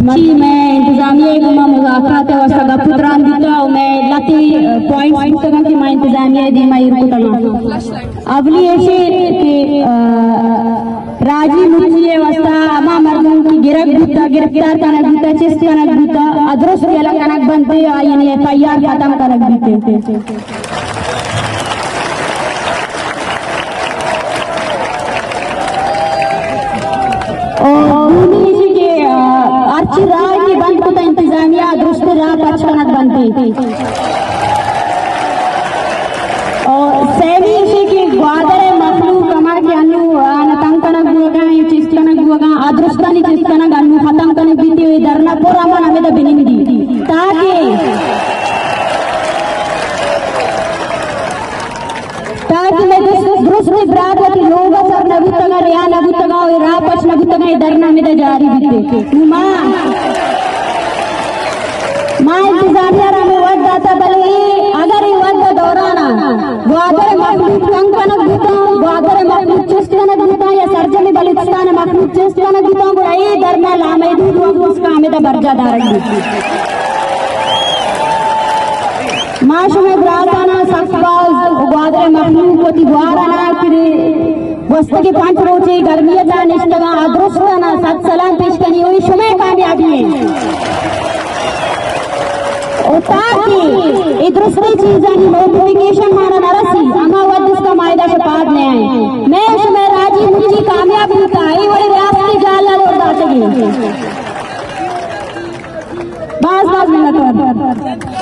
مرچی مئے انتظامیہ ءِ گوما مذاکرات ءِ واستہ گپ ءُ تران بیتگ ءُ مئے لھتے پوائنٹس بیتگ کہ ما انتظامیہ ءِ دیما ایر کتگ۔ اولی ایشی کہ، آ، راجی مچی ءِ واستہ ہما مردم کہ گرگ بوتگ، گرفتار کنگ بوتگ، چست کنگ بوتگ، آ درست یلہ کنگ بنت ءُ آیانی ایف آئی آر ختم کنگ بیت۔ اور دومی ایشی کہ، آ، ہرچی راہ کہ بند کتگ انتظامیہ، درست راہ پچ کنگ بنت۔ اور سیمی ایشی کہ گوادر ءِ مخلوق ہما کہ انو آنا تنگ کنگ بوگا، چست کنگ بوگا، آ درستانی چست کنگ انو ختم کنگ بیت ءُ اے دھرنا پر امن ہمیدا بنندی تاکہ تاکہ مئے درست، درست برات وتی لوگ ءَ سر نہ بوتگ ءُ رہا نہ بوتگ ءُ اے راہ پچ نہ بوتگ، اے دھرنا ہمیدا جاری بیت۔ نوں ما، ما انتظامیہ را ہمے وھد داتگ، بلے اے اگر اے وھد ءِ دوران ءَ گوادر ءِ مخلوق تنگ کنگ بوتاں، گوادر ءِ مخلوق چست کنگ بوتاں یا سرجمیں بلوچستان ءِ مخلوق چست کنگ بوتاں، گڑا اے دھرنا لامحدود وقت اس کا ہمیدا برجاہ دارگ بیت۔ ما شمئے براتانا سک باز گوادر ءِ مخلوق وتی گوارا نا کہ گوستگیں پنچ روچے گرمی ءِ تہا نشتگاں، آ درستانا سد سلام پیش کنی، او اے شمئے کامیابی ایں۔ او تاکہ اے درستیں چیزانی نوٹیفیکیشن مارا نہ رسی، ہما وھد اس کا ما ادا شہ پاد نہ آئیں۔ مئے شمئے راجی مچی کامیاب بوتا، اے وڑیں ریاستے جہلا دور داتگیں۔ باز باز منتوار۔